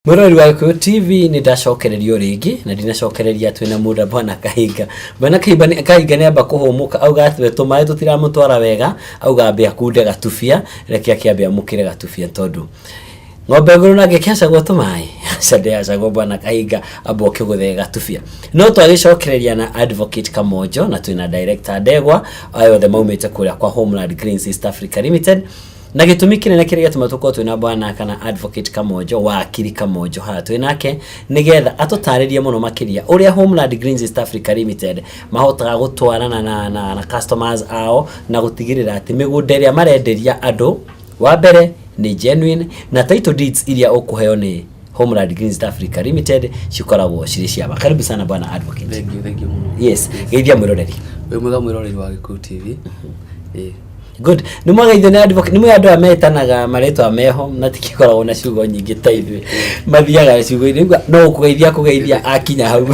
Mwiroreri wa Gikuyu TV, nĩ ndacokererio rĩngĩ na ndinacokereria twĩna mũndũ bwana Kahinga. Bwana Kahinga Kahinga nĩ amba kũhũmũka, auga atĩ tũmaĩ tũtiramũtwara wega, auga ambe akunde gatubia. Reke akĩambe amũkĩre gatubia, tondũ ng'ombe ngũrũ nake kĩhacagwo tũmaĩ, aca ndĩhacagwo. Bwana Kahinga, amba ũkĩgũthe gatubia. No twagĩcokereria na Advocate Kamonjo na twĩna Director Ndegwa, aya othe maumĩte kũrĩa kwa Homeland Greens East Africa Limited. Na gĩtũmi kĩnene kĩrĩa gĩatũma tũkorwo twĩna bwana kana Advocate Kamonjo, wakiri Kamonjo haha twĩ nake, nĩgetha atũtarĩrie mũno makĩria ũrĩa Homeland Greens East Africa Limited mahotaga gũtwarana na customers ao na gũtigĩrĩra atĩ mĩgũnda ĩrĩa marenderia andũ, wa mbere, nĩ genuine, na title deeds iria ũkũheo nĩ Homeland Greens East Africa Limited cikoragwo cirĩ ciama. Karibu sana, bwana advocate. Thank you, thank you mũno. Yes, geithia mwĩroreri. Wĩ mwega, mwĩroreri wa Gĩkũyũ TV. Ĩĩ. Good. Nĩ mwageithio nĩ advocate. Nĩ mwe andũ aya metanaga marĩtwa meho na tikikoragwo na ciugo nyingĩ ta ithuĩ, mathiaga ciugo-inĩ no kũgeithia kũgeithia akinya hau.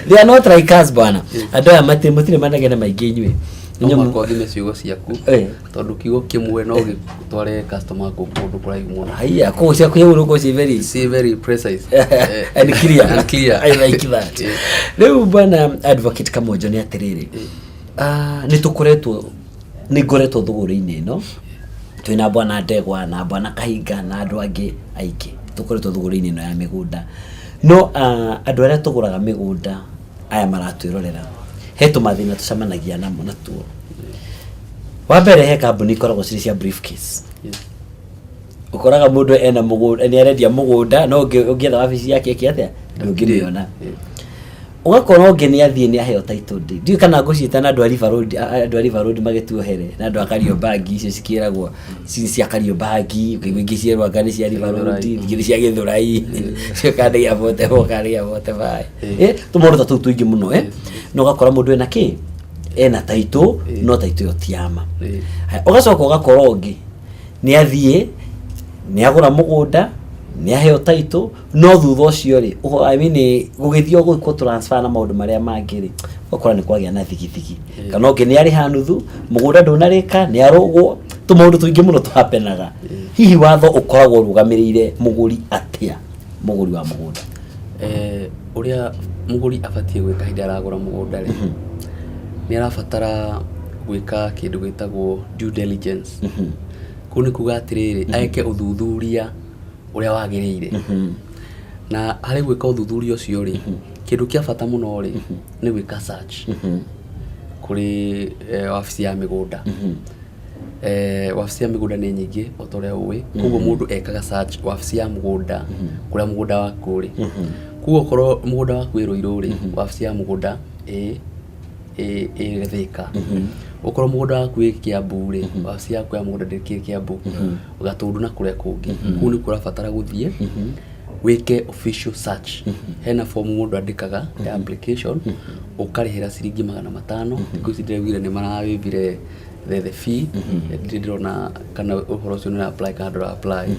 They are not like us, bwana. Andũ aya mũtirĩ manegene maingĩ inyuĩ. No mũhaka ũthime ciugo ciaku tondũ kiugo kĩmwe no gĩtware customer kũndũ kũraihu mũno. Haiya, kũu cia kũnyamũ kũ ci very Si very precise. And clear. And clear. I like that. Rĩu, bwana Advocate Kamonjo, nĩ atĩrĩrĩ, nĩ tũkoretwo, nĩ ngoretwo thũgũrĩ-inĩ ĩno twĩna bwana Ndegwa na bwana Kahinga na andũ angĩ aingĩ, tũkoretwo thũgũrĩ-inĩ ĩno ya mĩgũnda. No andũ arĩa tũgũraga mĩgũnda aya maratwĩrorera, he tũmathĩna tũcemanagia namo natuo. Wa mbere, he kambuni ikoragwo cirĩ cia briefcase. Ũkoraga mũndũ ena mũgũnda, nĩ arendia mũgũnda, no ũngĩetha wabici yake ĩke atĩa, ndũngĩmĩona. Ũgakora ũngĩ nĩ athiĩ, nĩ aheo title deed, ndiũĩ kana ngũciĩta na andũ a River Road, andũ a River Road magĩtuohere, na andũ a Kariobangi, icio cikĩragwo ci cia Kariobangi, ũkaigua ingĩ cierwo anga nĩ cia River Road, ingĩ nĩ cia Gĩthũrai, cio kana nĩ gĩa 44 kana nĩ gĩa 45. Tũmaũndũ ta tũu tũingĩ mũno. Na ũgakora mũndũ ena kĩ, ena title, no title ĩyo ti ya ma. Haya, ũgacoka ũgakora ũngĩ nĩ athiĩ, nĩ agũra mũgũnda, nĩ aheo title, no thutha ũcio rĩ, I mean, gũgĩthiĩ gwĩkwo transfer na maũndũ marĩa mangĩ rĩ, ũgakora nĩ kwagĩa na thigithigi, kana ũngĩ nĩ arĩha nuthu, mũgũnda ndũnarĩka, nĩ arũgwo. Tũmaũndũ tũingĩ mũno tũhapenaga. Hihi watho ũkoragwo ũrũgamĩrĩire mũgũri atĩa, mũgũri wa mũgũnda? Ũrĩa mũgũri abatiĩ gwĩka hĩndĩ aragũra mũgũnda rĩ, nĩ arabatara gwĩka kĩndũ gĩtagwo due diligence. Kũu nĩ kuga atĩrĩrĩ, eke ũthuthuria ũrĩa wagĩrĩire. Na harĩ gwĩka ũthuthuria ũcio rĩ, kĩndũ kĩa bata mũno rĩ, nĩ gwĩka search kũrĩ wabici ya mĩgũnda. Wabici ya mĩgũnda nĩ nyingĩ o ta ũrĩa ũĩ, koguo mũndũ ekaga search wabici ya mũgũnda kũrĩa mũgũnda waku ũrĩ. Koguo okorwo mũgũnda waku wĩ Rũirũ rĩ, wabici ya mũgũnda ĩ Thĩka. Okorwo mũgũnda waku wĩ Kiambu rĩ, wabici yaku ya mũgũnda ndĩkĩrĩ Kiambu, Gatũndũ na kũrĩa kũngĩ. Kũu nĩkuo ũrabatara gũthiĩ wĩke official search. Hena fomu mũndũ andĩkaga ya application, ũkarĩhĩra ciringi 500. Thikũ ici ndĩraiguire nĩ marawaivire the fee, ndirĩ ndĩrona kana ũhoro ũcio nĩ ũra apply kana ndũra apply,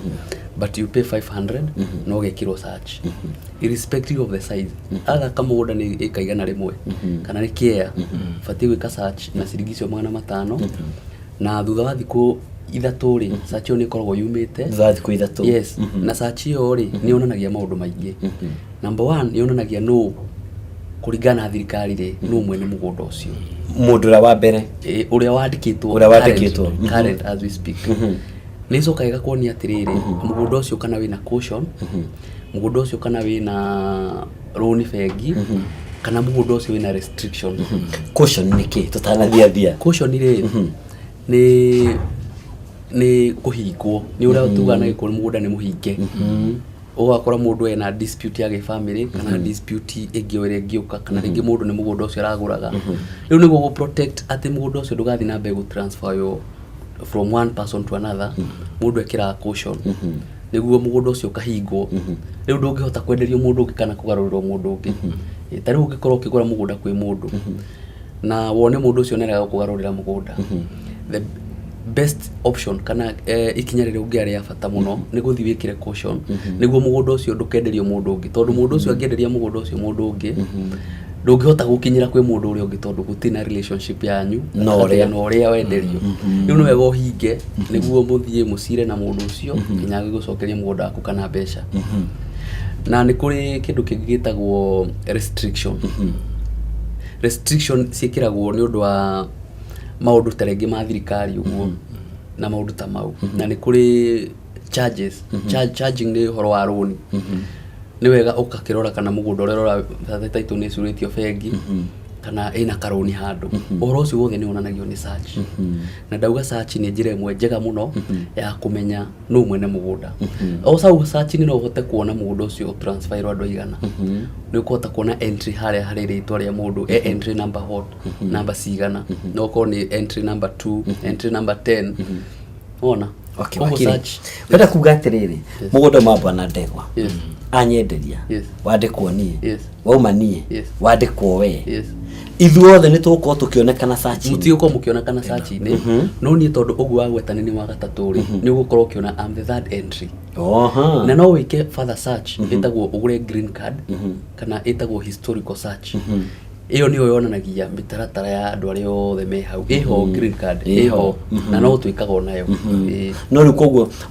but you pay 500 na ũgekĩrwo search irrespective of the size. Atha kamũgũnda nĩ ĩka 100 kana nĩ kĩea, batiĩ gwĩka search na ciringi icio 500, na thutha wa thikũ 3 rĩ, search ĩyo nĩ ĩkoragwo yumĩte. Thutha wa thikũ 3? Yes. Na search ĩyo rĩ, nĩ yonanagia maũndũ maingĩ. Number one, nĩ yonanagia nũ, kũringana na thirikari rĩ, nũ mwene mũgũnda ũcio. Mũndũ ũrĩa wa mbere. Ũrĩa wandĩkĩtwo. Ũrĩa wandĩkĩtwo. Current as we speak. Nĩ ĩcokaga ĩgakuonia atĩrĩrĩ, mũgũnda ũcio kana wĩna caution, mũgũnda ũcio kana wĩna rũni bengi, kana mũgũnda ũcio wĩna restriction. Caution nĩ kĩ, tũtanathiathia? Caution rĩ, nĩ kũhingwo, nĩ ũrĩa tugaga na Gĩkũyũ mũgũnda nĩ mũhinge. Ũgakora mũndũ ena dispute ya gĩbamĩrĩ kana dispute ĩngĩ o ĩrĩa ĩngĩũka, kana rĩngĩ mũndũ nĩ mũgũnda ũcio aragũraga rĩu nĩguo gũ protect atĩ mũgũnda ũcio ndũgathiĩ na mbere gũ transfer yo from one person to another, mũndũ ekĩraga caution nĩguo mũgũnda ũcio ũkahingwo. Rĩu ndũngĩhota kwenderio mũndũ ũngĩ kana kũgarũrĩrwo mũndũ ũngĩ. Ta rĩu ũngĩkorwo ũkĩgũra mũgũnda kwĩ mũndũ na wone mũndũ ũcio nĩarega gũkũgarũrĩra mũgũnda, the best option kana ikinya rĩrĩa ũngĩoya rĩa bata mũno nĩ gũthiĩ wĩkĩre caution nĩguo mũgũnda ũcio ndũkenderio mũndũ ũngĩ, tondũ mũndũ ũcio angĩenderia mũgũnda ũcio mũndũ ũngĩ, Ndũngĩhota gũkinyĩra kwĩ mũndũ ũrĩa ũngĩ tondũ gũtirĩ na relationship yanyu Na gatagatĩ ũrĩa. na ũrĩa wenderio. Rĩu nĩ wega ũhinge nĩguo mũthiĩ mũcire na mũndũ ũcio nginya agĩgũcokerie mũgũnda waku kana mbeca. Na nĩ kũrĩ kĩndũ kĩngĩ gĩtagwo restriction. Restriction ciĩkĩragwo nĩ ũndũ wa maũndũ ta rĩngĩ ma thirikari ũguo na maũndũ ta mau. Na nĩ kũrĩ charges. Charging nĩ ũhoro wa rũni. Nĩ wega ũgakĩrora kana mũgũnda ũrĩa ũrora title nĩ ĩcurĩtio bengi kana ĩna karũni handũ. Ũhoro ũcio wothe nĩ wonanagio nĩ search. Na ndauga search nĩ njĩra ĩmwe njega mũno ya kũmenya nũ mwene mũgũnda. O sau search-inĩ no ũhote kuona mũgũnda ũcio ũtransferirwo andũ aigana. Nĩ ũkũhota kuona entry harĩa harĩ rĩtwa rĩa mũndũ, e entry number what, number cigana, no ũkorwo nĩ entry number 2, entry number 10. Wona? Okay, Koguo wakiri. search. Wenda kuga atĩrĩrĩ, mũgũnda ma bwana Ndegwa Yes. anyenderia, Yes. wandĩkwo niĩ, Yes. wauma niĩ, Yes. wandĩkwo we, Yes. ithuothe nĩ tũgũkorwo tũkĩonekana search-inĩ. Mũtigũkorwo mũkĩonekana search-inĩ, no niĩ tondũ ũguo wagweta nĩ wa gatatũ rĩ, nĩ ũgũkorwo ũkĩona I'm the third entry. Oha. Na no wĩke further search ĩtagwo ũgũre green card kana ĩtagwo historical search. Ĩyo nĩyo yonanagia mĩtaratara ya andũ arĩa othe me hau. Ĩho green card ĩho na no twĩkaga onayo. Ĩĩ. No rĩu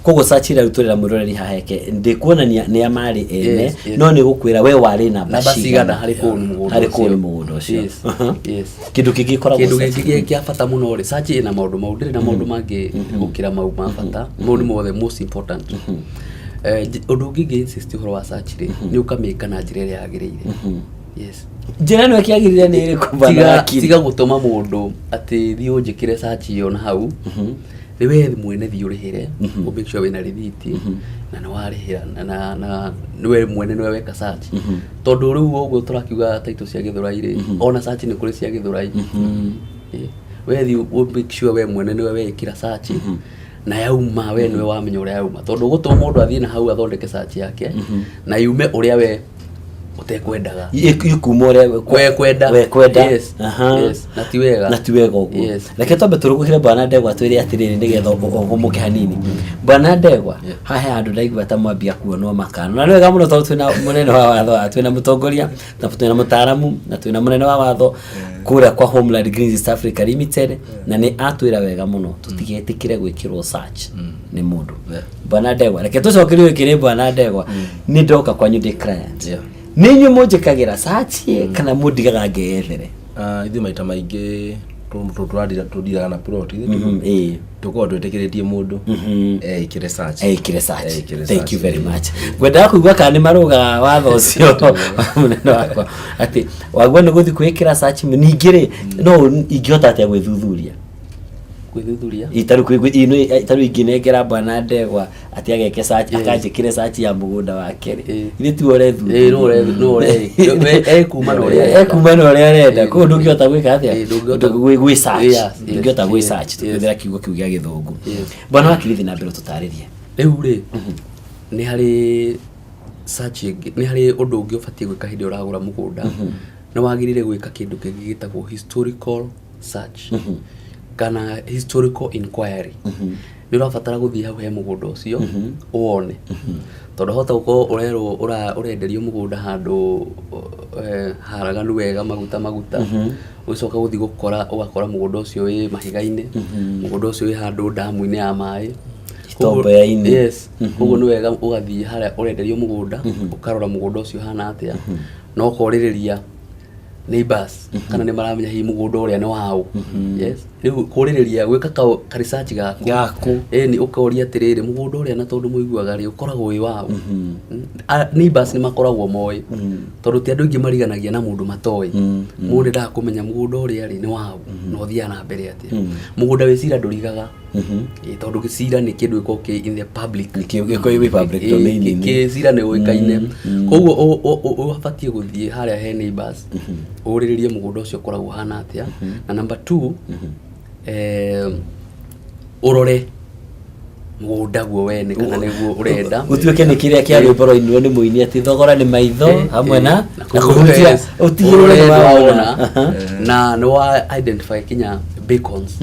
koguo search ĩrĩa rĩu tũrera mwĩroreri haha eke ndĩkuonania nĩ a marĩ ene, Yes, yes. no nĩ gũkwĩra we warĩ namba namba cigana harĩ kũu mũgũnda harĩ kũu ũcio. mũgũnda ũcio. Yes, yes. Kĩndũ kĩngĩ gĩkoragwo Kĩndũ search. gĩkĩ kĩa bata mũno rĩ, search ĩna maũndũ mau, ndĩrĩ na maũndũ mangĩ gũkĩra mau ma bata. Mau nĩ mothe most important. Ũndũ ũngĩ ingĩ insist ũhoro wa search rĩ, nĩ ũkamĩka na njĩra ĩrĩa yagĩrĩire. Yes. Njĩra ĩno ĩkĩagĩrĩire nĩ ĩrĩkũ, bwana wakiri? Tiga gũtũma mũndũ atĩ thiĩ ũnjĩkĩre search ĩyo na hau. Nĩ we mwene thiĩ ũrĩhĩre, ũ make sure wĩna rĩthiti na nĩ warĩhĩra na nĩ we mwene nĩwe weka search. Tondũ rĩu ũguo tũrakiuga title cia Gĩthũrai rĩ, ona search nĩ kũrĩ cia Gĩthũrai. We thiĩ ũ make sure we mwene nĩwe weĩkĩra search na yauma we nĩwe wamenya ũrĩa yauma, tondũ ũgũtũma mũndũ athiĩ na hau athondeke search yake na yume ũrĩa we ũtekwendaga. Ikuma ũrĩa we kwenda. We kwenda. Yes. Aha. Yes. Na ti wega. Na ti wega ũguo. Yes. Reke twambe tũrũgũkĩre bwana Ndegwa twĩre atĩrĩrĩ nĩgetha ũhũmũke hanini. Bwana Ndegwa, haha he handũ ndaigua ta mwambia kuonwo makano, na nĩ wega mũno tondũ twĩna mũnene wa watho haha, twĩna mũtongoria na twĩna mũtaaramu na twĩna mũnene wa watho kũrĩa kwa Homeland Greens East Africa Limited, na nĩ atwĩra wega mũno tũtigetĩkĩre gwĩkĩrwo search nĩ mũndũ. Bwana Ndegwa, reke tũcokerio gĩkĩ nĩ bwana Ndegwa. Nĩ ndoka kwanyu ndĩ client, nĩ inyuĩ mũnjĩkagĩra search kana mũndigaga ngeyethere? Ithuĩ maita maingĩ tũdiraga na plot. Ithuĩ tũkoragwo twĩtĩkĩrĩtie mũndũ eĩkĩre search. Eikire search. Eĩkĩre Thank search. you very much. Ngwendaga kũigua kana nĩ marũgaga watho ũcio mũnene wakwa atĩ wagua nĩ gũthiĩ kwĩkĩra search. Ningĩ rĩ, no ingĩhota atĩa gwĩthuthuria? Gwĩthuthuria? Tarĩu ingĩnengera bwana Ndegwa atĩ ageke search, akanjĩkĩre search ya mũgũnda wake rĩ, ithuĩ tiwe Ĩĩ, no ũrethuthuria? Ekuma na ũrĩa arenda. Ekuma na ũrĩa arenda. Ĩĩ. Koguo ndũngĩhota gwĩka atĩa? Ĩĩ, ndũngĩhota. Gwĩ search. Yes, Ndũngĩhota gwĩ search tũkĩhũthĩra kiugo kĩu gĩa gĩthũngũ. Bwana wakiri, thiĩ na mbere ũtũtarĩrie. Rĩu rĩ, nĩ harĩ search ĩngĩ, nĩ harĩ ũndũ ũngĩ ũbatiĩ gwĩka hĩndĩ ĩrĩa ũragũra mũgũnda. Nĩ wagĩrĩire gwĩka kĩndũ kĩngĩ gĩtagwo historical search kana historical inquiry. Nĩ ũrabatara gũthiĩ hau he mũgũnda ũcio ũwone, tondũ hota gũkorwo ũrerwo ũrenderio mũgũnda handũ haraganu wega maguta maguta, ũgĩcoka gũthiĩ gũkora ũgakora mũgũnda ũcio wĩ mahiga-inĩ, mũgũnda ũcio wĩ handũ ndamu-inĩ ya maĩ. Itomboya-inĩ. Yes. Koguo nĩ wega ũgathiĩ harĩa ũrenderio mũgũnda, ũkarora mũgũnda ũcio ũhana atĩa, na ũkorĩrĩria neighbors kana nĩ maramenya hihi mũgũnda ũrĩa nĩ waũ. Yes, rĩu kũrĩrĩria gwĩka ka research gaku. Gaku. Ĩni ũkoria atĩrĩrĩ, mũgũnda ũrĩa na tondũ mũiguaga rĩ ũkoragwo wĩ waũ? Neighbors nĩ makoragwo moĩ, tondũ ti andũ aingĩ mariganagia na mũndũ matoĩ. Mũndũ endaga kũmenya mũgũnda ũrĩa rĩ nĩ waũ na ũthiaga na mbere atĩa. Mũgũnda wĩ cira ndũrigaga. Ĩĩ, tondũ cira nĩ kĩndũ gĩkoragwo kĩ in the public. Gĩkoragwo wĩ public Ĩĩ, domain. Kĩ cira nĩ ũĩkaine. Koguo ũbatiĩ gũthiĩ harĩa he neighbors ũrĩrĩrie mũgũnda ũcio ũkoragwo ũhana atĩa. Na number two, ũrore mũgũnda guo wene kana nĩguo ũrenda. Ũtuĩke nĩ kĩrĩa kĩa rwĩmbo rwainirwo nĩ mũini atĩ thogora nĩ maitho hamwe na na kũhutia, Yes. ũtigĩrĩre Ũrore nĩ wawona. nĩwawona. Na nĩ wa identify kinya beacons,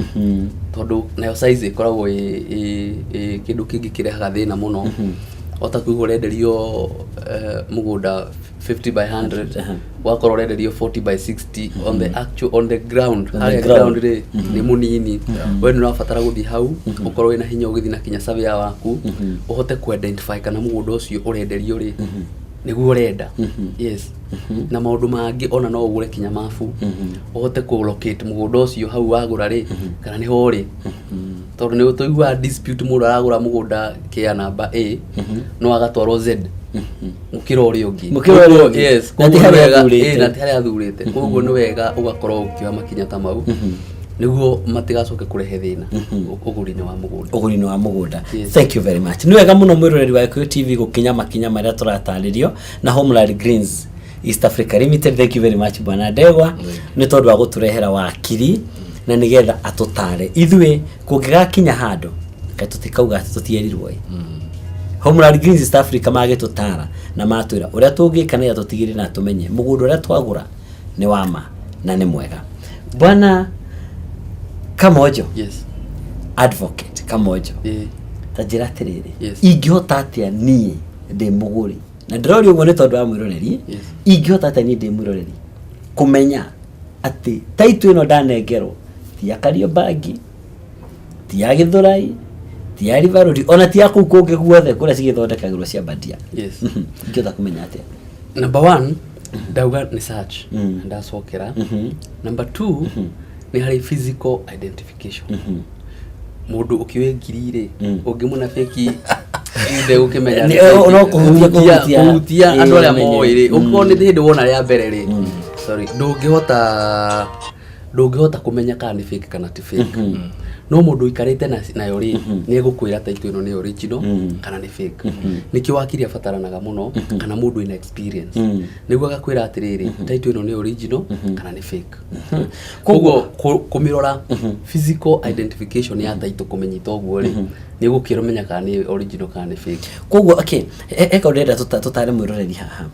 tondũ nayo size ĩkoragwo ĩ kĩndũ kĩngĩ kĩrehaga thĩna mũno. Ota kuigua ũrenderio mũgũnda 50 by 100, wakorwo ũrenderio 40 by 60 on the actual, on the ground. On the harĩa ground. Ground rĩ nĩ mũnini. We nĩ ũrabatara gũthiĩ hau, ũkorwo wĩna hinya ũgĩthiĩ na kinya surveyor waku, ũhote ku identify kana mũgũnda ũcio ũrenderio rĩ nĩguo ũrenda. Yes, na maũndũ mangĩ ona no ũgũre kinya mabu, ũhote kũ locate mũgũnda ũcio hau wagũra rĩ kana nĩho ũrĩ, tondũ nĩ tũiguaga dispute, mũndũ aragũra mũgũnda kĩa namba A no agatwarwo Z mũkĩra ũrĩa ũngĩ. Mũkĩra ũrĩa ũngĩ. Yes. Na ti Koguo nĩ harĩa wega- athurĩte. ĩ, na ti harĩa athurĩte. Koguo nĩ wega ũgakorwo ũkĩoya makinya ta mau nĩguo matigacoke kũrehe thĩna ũgũri-inĩ wa mũgũnda. Ũgũri-inĩ wa mũgũnda. Yes. Thank you very much. Nĩ wega mũno, mwĩroreri wa Gĩkũyũ TV, gũkinya makinya marĩa tũratarĩrio na Homeland Greens East Africa Limited. Thank you very much, bwana Ndegwa, nĩ tondũ wa gũtũrehera wakiri na nĩgetha atũtare ithuĩ kũngĩgakinya handũ kaĩ tũtikauga atĩ tũtierirwo ĩ. Homeland Greens East Africa magĩtũtara na matwĩra ũrĩa tũngĩka nĩgetha tũtigĩrĩre na tũmenye mũgũnda ũrĩa twagũra nĩ wa ma na nĩ mwega. Bwana Kamojo, Yes. Advocate Kamojo, ta njĩra atĩrĩrĩ, ingĩhota atĩa niĩ ndĩ mũgũri, na ndĩroria ũguo nĩ tondũ wa mwĩroreri, ingĩhota atĩa niĩ ndĩ mwĩroreri kũmenya atĩ taitũ ĩno ndanengerwo ti ya Kariobangi, ti ya Gĩthũrai, ti ya River Road, ona ti ya kũu kũngĩ guothe kũrĩa cigĩthondekagĩrwo cia bandia? Yes. Ingĩhota kũmenya atĩa? Number one, ndauga nĩ search. Ndacokera number two, nĩ harĩ physical identification. Mũndũ ũkĩoe ngiri rĩ, ũngĩmũna fake ndegũkĩmenya. No kũhutia, kũhutia. Kũhutia andũ arĩa Ĩĩ, moĩ rĩ, ũngĩkorwo nĩ hĩndĩ wona rĩa mbere rĩ, sorry, ndũngĩhota kũmenya kana nĩ fake kana ti fake. No mũndũ ũikarĩte nayo rĩ, nĩ egũkwĩra title ĩno nĩ original kana nĩ fake. Nĩkĩo wakiri abataranaga mũno, kana mũndũ wĩna experience, nĩguo agakwĩra atĩrĩrĩ, title ĩno nĩ original kana nĩ fake. Koguo kũmĩrora physical identification ya title, kũmĩnyita ũguo rĩ, nĩ ũgũkĩmenya kana nĩ original kana nĩ fake. Koguo okay, eka ũndũ ndĩrenda tũtare mwĩroreri haha.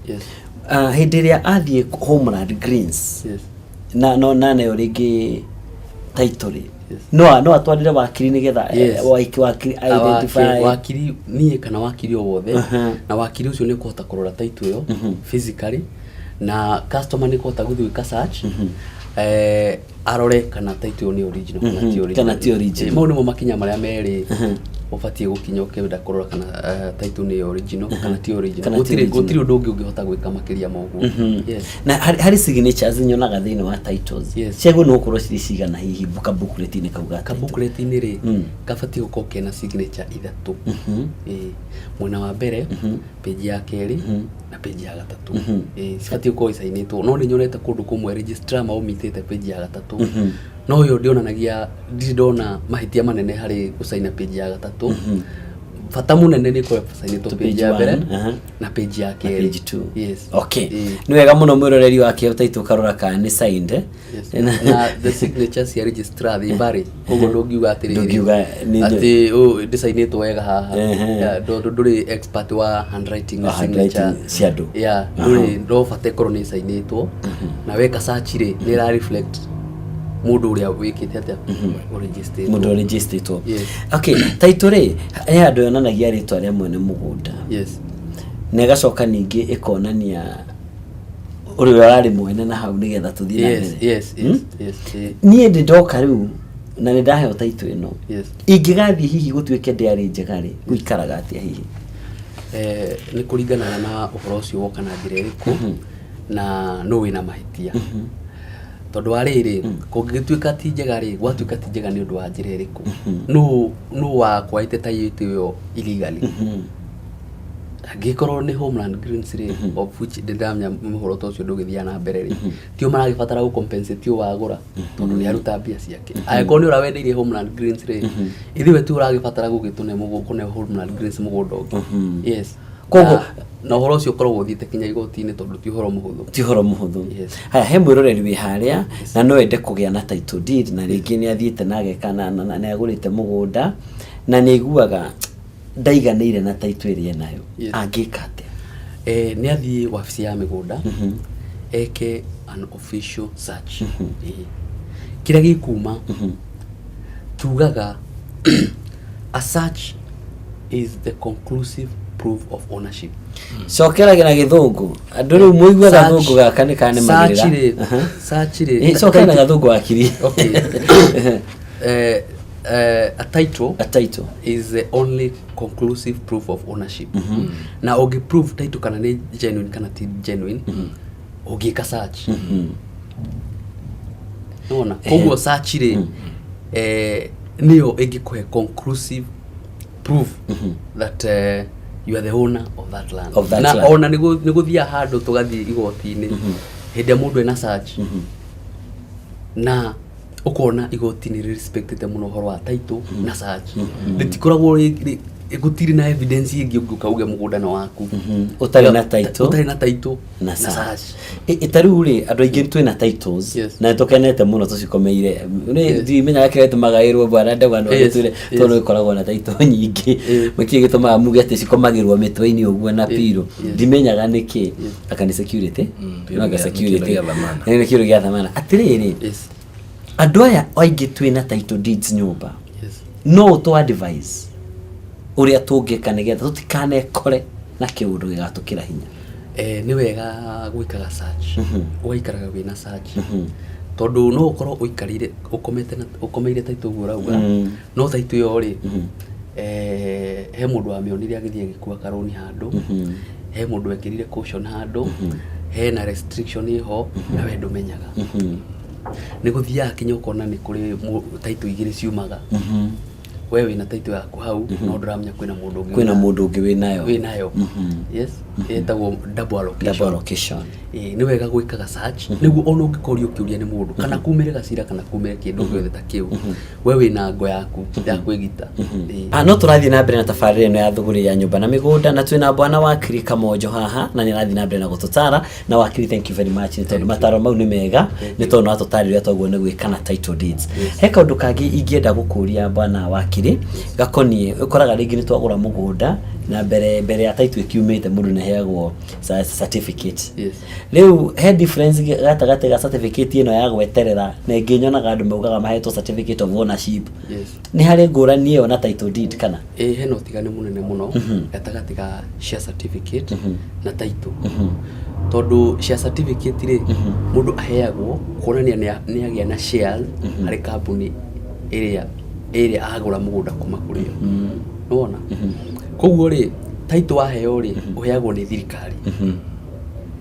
Ah, hĩndĩ ĩrĩa athiĩ Homeland Greens na no na nayo rĩngĩ title rĩ, no atwarĩre wakiri nĩgetha wakiri identify? Wakiri niĩ kana wakiri o wothe. Na wakiri ũcio nĩ ũkũhota kũrora title ĩyo physically, na customer nĩ kũhota gũthiĩ gwĩka search, arore kana title ĩyo nĩ original kana ti original. Kana ti original. Mau nĩmo makinya marĩa merĩ ũbatiĩ gũkinya ũkĩenda kũrora kana title nĩ original kana ti original. Kana ti Gũtirĩ original. gũtirĩ ũndũ ũngĩ ũngĩhota gwĩka makĩria ma ũguo. Yes. Na harĩ signatures nyonaga thĩinĩ wa titles, ciagwo nĩ gũkorwo cirĩ cigana hihi kabooklet-inĩ kau ga title? Kabooklet-inĩ rĩ, kabatiĩ gũkorwo kena signature ithatũ. Ĩĩ. Mwena wa mbere, page ya kerĩ na page ya gatatũ. Ĩĩ, cibatiĩ gũkorwo icainĩtwo, no nĩ nyonete kũndũ kũmwe registrar maũmitĩte page ya gatatũ, no ĩyo ndĩonanagia, ndirĩ ndona mahĩtia manene harĩ gũcaina page ya gatatũ. Bata mũnene nĩ ĩkorwo ĩcainĩtwo To page page ya mbere one, aha. na page ya Na kerĩ. page two. Yes. Okay. Ĩĩ. Nĩ wega mũno, mwĩroreri wa kĩo taitũ, karora kana nĩ signed, eh? Yes. Na the signature cia registrar they vary, koguo ndũngiuga atĩrĩrĩ Ndũngiuga atĩ ũũ ndĩcainĩtwo wega haha. Yeah, tondũ ndũrĩ expert wa handwriting na Wa handwriting signature cia andũ. Yeah, ndũrĩ, no bata ĩkorwo nĩ ĩcainĩtwo, na weka search rĩ, nĩ ĩra reflect mũndũ ũrĩa wĩkĩte atĩa, ũregisterĩtwo. Mũndũ ũregisterĩtwo. Yes. Okay, title rĩ, he handũ yonanagia rĩtwa rĩa mwene mũgũnda na ĩgacoka ningĩ ĩkonania ũrĩa ũrarĩ mwene na hau nĩgetha tũthiĩ na mbere. Niĩ ndĩ ndoka rĩu na nĩ ndaheo title ĩno, ingĩgathiĩ hihi gũtuĩke ndĩarĩ njega rĩ, gũikaraga atĩa hihi? Nĩ kũringanaga na ũhoro ũcio woka na njĩra ĩrĩkũ na nũ wĩna mahĩtia, tondũ wa rĩrĩ, kũngĩgĩtuĩka ti njega rĩ, gwatuĩka ti njega nĩ ũndũ wa njĩra ĩrĩkũ, nũ wakwaĩte title ĩyo illegally? Angĩkorwo nĩ Homeland Greens rĩ, of which ndĩramenya mũhoro ta ũcio ndũgĩthiaga na mbere rĩ, tio maragĩbatara gũ compensate ũyũ wagũra, tondũ nĩ aruta mbia ciake. Angĩkorwo nĩ ũrawendeirie Homeland Greens rĩ, ithuĩ tu ũragĩbatara gũgĩtũne kũne Homeland Greens mũgũnda ũngĩ. Yes. Na ũhoro ũcio ũkoragwo ũthiĩte kinya igoti-inĩ, tondũ ti ũhoro mũhũthũ. Ti ũhoro mũhũthũ. Yes. Haya, he mwĩroreri wĩ harĩa na no ende kũgĩa na title deed, na rĩngĩ nĩ athiĩte na ageka na nĩ agũrĩte mũgũnda na nĩ aiguaga ndaiganĩire na title ĩrĩa enayo, angĩka atĩa? Nĩ athiĩ wabici ya mĩgũnda, eke an official search. Ĩĩ. Kĩrĩa gĩkuma tugaga a search is the conclusive proof of ownership. Cokeragia na gĩthũngũ, andũ rĩu mũigue gathũngũ gaka nĩ kanemagĩrĩra. Search rĩ, search rĩ, Cokera na gathũngũ wakiri. Okay. A title A title is the only conclusive proof of ownership. Na ũngĩ prove title kana nĩ genuine kana ti genuine, ũngĩka search. Nĩwona? Koguo search rĩ, nĩyo ĩngĩkũhe conclusive proof that you are the owner of that land. Of that Na land. ona nĩgũthiaga handũ tũgathiĩ igoti-inĩ hĩndĩ ĩrĩa mũndũ ena search, na ũkona igoti nĩ respectĩte mũno ũhoro wa title na search. Rĩtikoragwo gũtirĩ na evidence ĩngĩ ũngĩũka uge mũgũnda nĩ waku Ũtarĩ na title. Ũtarĩ na title na search. Ta rĩu rĩ, andũ aingĩ twĩna titles na nĩtũkenete mũno tũcikomeire. Nĩ ndimenyaga kĩrĩa gĩtũmaga ĩrwo bwana Ndegwa no gĩtwĩre tondũ ĩkoragwo na title nyingĩ. Nĩkĩĩ gĩtũmaga muge atĩ cikomagĩrwo mĩtwe-inĩ ũguo na pillow? Ndimenyaga nĩkĩ. Aka nĩ security. No anga Nĩ kĩndũ security. gĩa thamana. Nĩ kĩndũ gĩa thamana. Atĩrĩrĩ, andũ aya aingĩ twĩna title deeds nyũmba, no ũtũ advise ũrĩa tũngĩka nĩgetha tũtikanekore na kĩũndũ gĩgatũkĩra hinya? Nĩ wega gwĩkaga search, ũgaikaraga wĩna search, tondũ no ũkorwo ũikarĩire ũkomete na ũkomeire title ũguo ũrauga, no title ĩyo rĩ, he mũndũ wamĩonire agĩthiĩ agĩkua karũni handũ, he mũndũ wekĩrire caution handũ, hena restriction ĩho na we ndũmenyaga. Nĩ gũthiaga kinya ũkona nĩ kũrĩ title igĩrĩ ciumaga. We wĩna title yaku hau, no ndũramenya kwĩna mũndũ ũngĩ Kwĩna mũndũ ũngĩ wĩnayo. Wĩnayo, yes, ĩtagwo double allocation. Double allocation. Ĩĩ, nĩ wega gwĩkaga search nĩguo ona ũngĩkorio kĩũria nĩ mũndũ kana kumĩre gacira kana kumĩre kĩndũ gĩothe ta kĩu, we wĩna ngo yaku ya kwĩgita. Ĩĩ. Ah, no tũrathiĩ na mbere na tabarĩra ĩno ya thũgũrĩ ya nyũmba na mĩgũnda, na twĩna bwana wakiri Kamonjo haha na nĩ arathiĩ na mbere na gũtũtara. Na wakiri, thank you very much nĩ tondũ mataro mau nĩ mega, nĩ tondũ no atũtarĩria toguo nĩ gwĩka na title deeds. He kaũndũ kangĩ ingĩenda gũkũria, bwana wakiri, gakoniĩ ũkoraga rĩngĩ nĩ twagũra mũgũnda na mbere mbere ya title ĩkiumĩte mũndũ nĩ aheagwo certificate. Rĩu he difference gatagatĩ ga certificate ĩno ya gweterera na ĩngĩ nyonaga andũ maugaga mahetwo certificate of ownership. Nĩ harĩ ngũrani ĩyo na title deed kana? Ĩĩ, hena ũtiganu mũnene mũno gatagatĩ ga share certificate na title, tondũ share certificate rĩ, mũndũ aheagwo kuonania nĩ agĩa na shares harĩ kambuni ĩrĩa agũra mũgũnda kuma kũrĩ yo. Nĩwona? Koguo rĩ, title waheo rĩ, ũheagwo nĩ thirikari.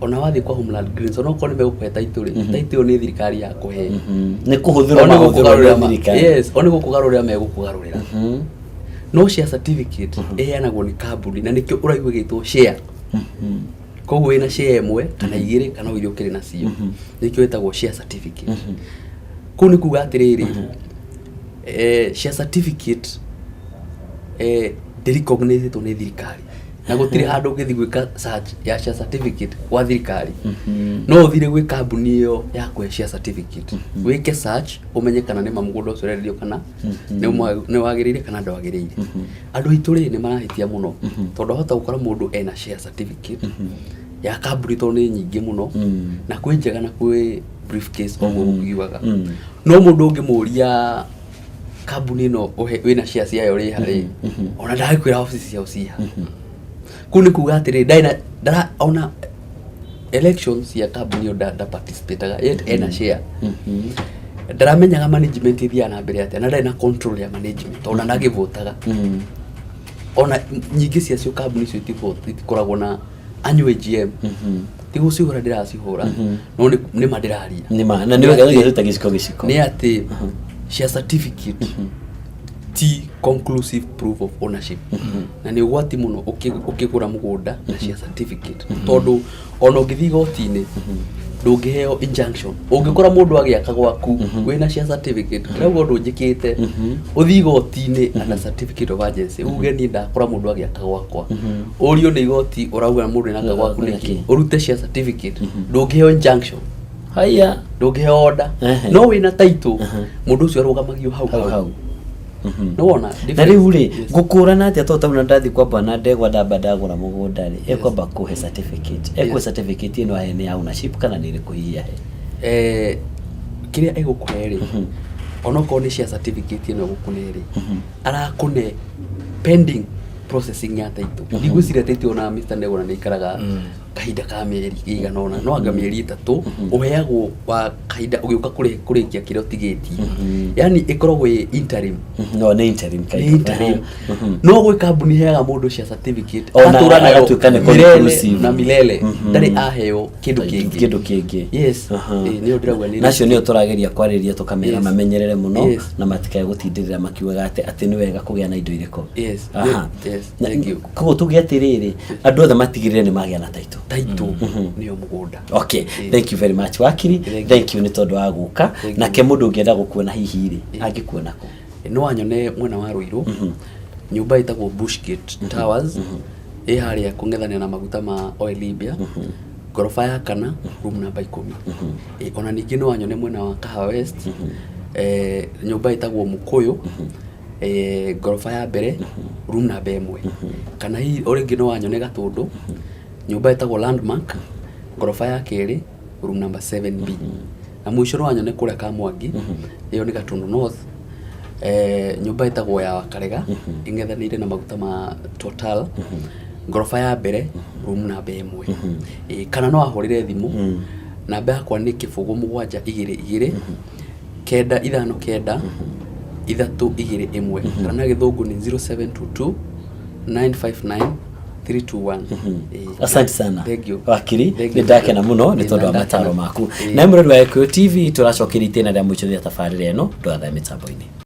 Ona wathiĩ kwa Homeland Greens, ona okorwo nĩ megũkũhe title rĩ, title ĩyo nĩ thirikari ya kũhe. Nĩ kũhũthĩrwo O nĩ mahũthĩrwo gũkũgarũrĩra nĩ thirikari. Yes, o nĩ gũkũgarũrĩra megũkũgarũrĩra. No share certificate ĩheanagwo nĩ kambuni, na nĩkĩo ũraigua ĩgĩtwo share. Koguo wĩna share ĩmwe kana igĩrĩ kana o iria ũkĩrĩ nacio, nĩkĩo ĩtagwo share certificate. Kũu nĩ kuga atĩrĩrĩ, share certificate ndĩrecognizetwo nĩ thirikari, na gũtirĩ handũ ũngĩthiĩ gwĩka search ya share certificate gwa thirikari. No ũthire gwĩ kambuni ĩyo ya kũhe share certificate, wĩke search ũmenye kana nĩ ma mũgũnda ũcio ũrenderio kana nĩ wagĩrĩire kana ndwagĩrĩire. Andũ aitũ rĩ, nĩ marahĩtia mũno, tondũ ahota gũkora mũndũ ena share certificate ya kambuni, tondũ nĩ nyingĩ mũno, na kwĩ njega na kwĩ briefcase ũguo gũkiugaga. No mũndũ ũngĩmũria kambuni ĩno wĩna share ciayo rĩ harĩ, ona ndagĩkwĩra obici ciao ciha. Kũu nĩ kuga atĩrĩ, ndarĩ na ndara ona elections cia kambuni ĩyo nda participataga, yet ena share. Ndaramenyaga management ĩthiaga na mbere atĩa, na ndarĩ na control ya management, ona ndagĩvotaga. Ona nyingĩ ciacio kambuni icio itikoragwo na annual AGM. Ti gũcihũra ndĩracihũra, no nĩ ma ndĩraria. Nĩ ma na nĩ wega gĩruta gĩciko gĩciko. Nĩ atĩ share certificate ti conclusive proof of ownership, na nĩ ũgwati mũno ũkĩgũra mũgũnda na share certificate, tondũ ona ũngĩthiĩ igoti-inĩ ndũngĩheo injunction. Ũngĩkora mũndũ agĩaka gwaku wĩna share certificate, ndĩrauga ũndũ njĩkĩte, ũthiĩ igoti-inĩ ana certificate of urgency uge niĩ ndakora mũndũ agĩaka gwakwa, ũrio nĩ igoti ũrauga mũndũ nĩaraka gwaku nĩkĩ, ũrute share certificate, ndũngĩheo injunction. Haya. Ndũngĩheo order. No wĩna title, mũndũ ũcio arũgamagio hau. Hau hau. Nĩwona? Na rĩu rĩ, Yes. ngũkũrana atĩa? Tondũ tauna ndathiĩ kwamba na ndegwa, ndamba ndagũra mũgũnda rĩ, ekwamba kũhe certificate, ekũhe certificate ĩno ahe nĩ ya ownership kana nĩ ĩrĩkũ hihi ahe? Kĩrĩa ĩgũkũhe rĩ, onokorwo nĩ share certificate ĩno ĩgũkũne rĩ, arakũne pending Processing ya title, ndigwĩciria title ona Mr. Ndegwa nĩ ikaraga kahinda ka mĩeri ĩigana ũna, no anga mĩeri 3 ũheagwo wa kahinda ũgĩũka kũrĩkia kĩrĩa ũtigĩtie, yani ĩkoragwo ĩ interim. No nĩ interim kind Nĩ of. interim. No gwĩ kambuni heaga mũndũ cia certificate Ona agatũra nayo agatuĩka nĩ milele conclusive. na milele, ndarĩ aheo kĩndũ kĩngĩ. Kĩndũ kĩngĩ. Yes. Ĩ, nĩyo ndĩrauga nĩ Nacio nĩyo tũrageria kwarĩria, tũkamera mamenyerere mũno na matikae gũtindĩrĩra makiugaga atĩ nĩ wega kũgĩa na indo irĩkũ. Yes, thank you. Koguo tuge atĩrĩrĩ, andũ othe matigĩrĩre nĩ magĩa na title. Title nĩyo mũgũnda. Okay, thank you very much, wakiri. Thank you. Thank you nĩ tondũ wa gũka. Thank you. Nake mũndũ ũngĩenda gũkuona hihi rĩ, angĩkuona kũ? No wanyone mwena wa Ruiru, nyũmba ĩtagwo Bushgate Towers, ĩ harĩa kũng'ethanĩra na maguta ma Oil Libya, ngoroba ya kana, room number 10. Ĩ, ona ningĩ no wanyone mwena wa Kahawa West, nyũmba ĩtagwo Mũkũyũ, ngoroba ya mbere, room number 1. Kana hihi o rĩngĩ no wanyone Gatũndũ, nyũmba ĩtagwo Landmark, ngoroba ya kerĩ, room number 7B. Na mũico no wanyone kũrĩa Kamwangi, ĩyo nĩ Gatũndũ North, nyũmba ĩtagwo ya Wakarega, ĩng'ethanĩire na maguta ma Total, ngoroba ya mbere, room namba 1. Ĩ, kana no ahũrĩre thimũ, namba yakwa nĩ 0722 959 321, kana na Gĩthũngũ nĩ 0722 959 321. Ĩ, Asante sana, thank you. wakiri. Thank Nĩ you. ndakena mũno nĩ Ĩ, tondũ wa na mataro ndakena. maku. Ĩ. Na mũrori wa Gĩkũyũ TV, tũracokeria itĩna rĩa mũico rĩa tabarĩra ĩno, ndũgathae mĩtambo-inĩ.